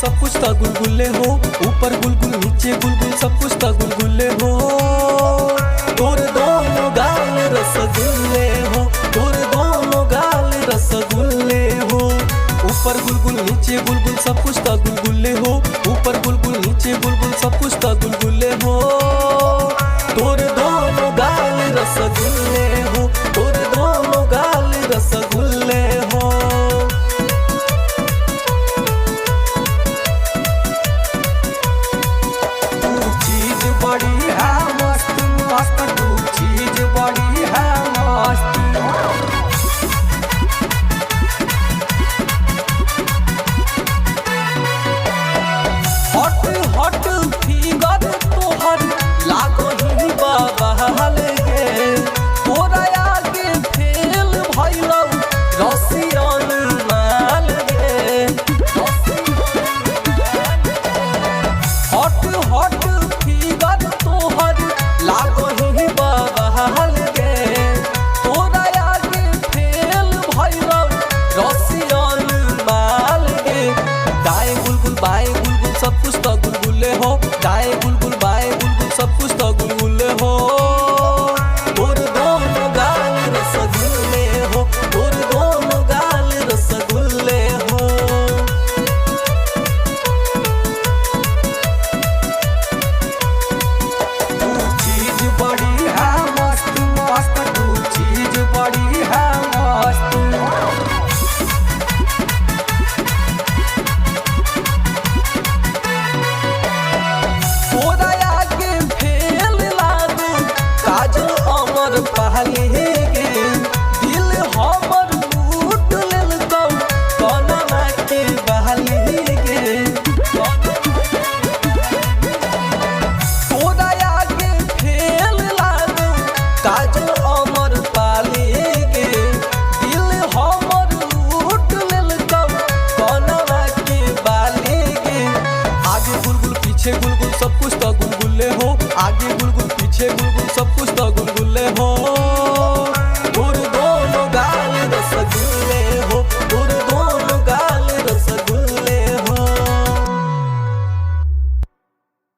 सब कुछ तो गुलगुल्ले हो, ऊपर गुलगुल नीचे गुलगुल सब कुछ तो गुलगुल्ले हो। तोर दोनों गाल रसगुल्ले हो, तोर दोनों गाल रसगुल्ले हो। ऊपर गुलगुल नीचे गुलगुल सब कुछ तो गुलगुल्ले हो, ऊपर गुलगुल नीचे गुलगुल सब कुछ तो गुलगुल्ले हो। तोर दोनों गाल रसगुल्ले हो, तोर दोनों गाल रसगुल्ले हो। तू चीज बड़ी है मस्त मस्त, तू चीज बड़ी है मस्त। हॉट हॉट फिगर तोहर लागो ही बाबा गे, तोरा आगे फेल भइलौ रसियन माल गे। हॉट हॉट फिगर तोहर लागो ही बाबा गे, तोरा आगे फेल भइलौ रसियन माल गे। दाएं गुलगुल बाएं गुलगुल सब कुछ तो गुलगुल्ले हो, दाएं गुलगुल बाएं गुलगुल सब कुछ तो गुलगुल्ले हो। तोर दोनों गाल रसगुल्ले हो, तोर दोनों गाल रसगुल्ले हो। तू चीज बड़ी है मस्त मस्त, तू चीज बड़ी है मस्त। तोरा आगे फेल लागू काजल अमर पहले गे, दिल हमर लूट लेलकौ कनमा के बहले गे। तोरा आगे फेल लागू काजल अमर पाले गे, दिल हमर लूट लेलकौ कनमा के बाले गे। आगे गुलगुल पीछे गुलगुल सब कुछ तो गुलगुल्ले हो, आगे गुलगुल पीछे गुलगुल सब कुछ तो गुलगुल्ले हो।